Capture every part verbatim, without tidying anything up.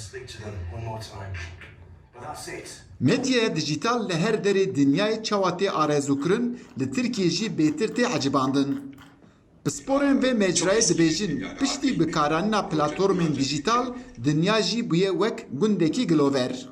Speak to them one more time. But that's it. Medyaya dijîtal li her derê dinyayê çawa tê arezûkirin, li Tirkiyê jî bêtir tê ecibandin. Pisporên vê mecrayê dibêjin, piştî bikaranîna platformên dijîtal, dinya jî bûye wek gundekî gilover.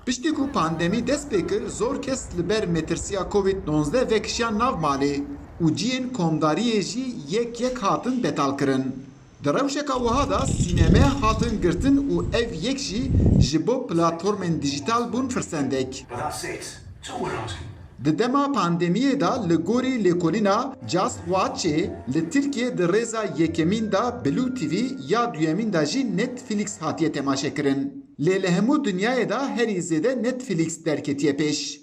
Piştî ku pandemî dest pê kir, zor kes li ber metirsiya Covid nonzdeh vekişiyan nav malê û cihên komdariyê jî yek yek hatin betalkirin. Di rewşeka wiha de sîneme hatin girtin û ev yek jî ji bo platformên dijîtal bûn firsendek. But that's it. That's all we're asking. Di dema pandemiyê de li gorî lêkolîna Just Watchê li Tirkiyê di rêza yekemîn de Blue T V ya duyemîn de jî Netflix hatiye temaşekirin. Lê li hemû dinyayê de herî zêde Netflix derketiye pêş.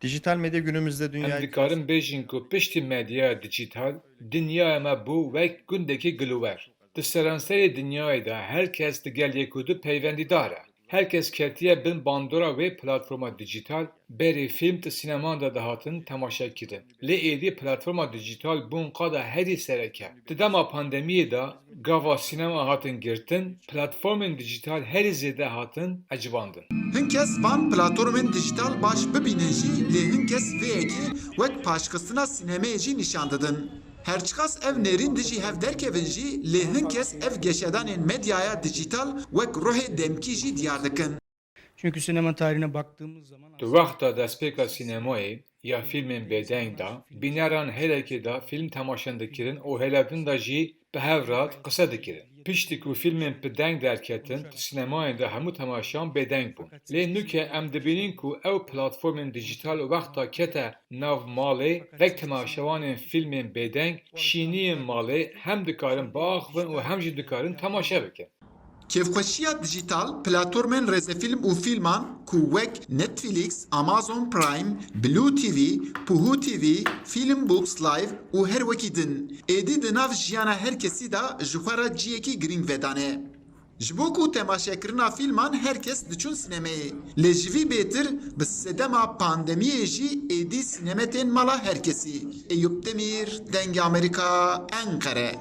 Dijital medya günümüzde dünya Em dikarin bêjin ku piştî medyaya dijîtal, dinyaya me bû wek gundekî gilover. Di seranserê dinyayê de her kes digel yek û du peywendîdar e. Her kes ketiye bin bandora wê platforma dijîtal, berê fîlm di sîneman de dihatin temaşekirin. Lê êdî platforma dijîtal bûn qada herî sereke. Di dema pandemiyê de gava sînema hatin girtin, platformên dijîtal herî zêde hatin ecibandin. Hin kes van platformên dijîtal baş bibînin jî, lê hin kes vê yekê wek paşxistina sînemeyê jî nîşan didin. Her çiqas ev nêrîn dijî hev derkevin jî, lê hin kes ev geşedanên medyaya dijîtal wek ruhê demkî jî diyar dikin. Çünkü sinema tarihine baktığımız zaman Di wexta destpêka sînemayê ya fîlmên bêdeng de, bîneran hêlekê de fîlm temaşe dikirin û hêle din de jî bi hev re qise dikirin. Piştî ku fîlmên bi deng derketin, di sînemayên de hemû temaşeyan bêdeng bûn. Lê nûke em dibînin ku ew platformên dijîtal wexta kete nav malê, wek temaşevanên fîlmên bêdeng, şîniyên malê hem dikarin biaxivin û hem jî dikarin temaşe bikin. Kêfxweşiya dijîtal, platformên rêzefîlm û fîlman ku wek Netflix, Amazon Prime, Blue T V, Puhu T V, Filmbooks Live û her wekî din, êdî di nav jiyana her kesî de ji xwe re ciyekî girîng vedane. Ji bo ku temaşekirina fîlman her kes diçûn sînemeyê, lê ji vî bêtir bi sedema pandemiyê jî êdî sîneme tên mala her kesî. Eyûp Demîr, Dengê Amerîka, Enqere.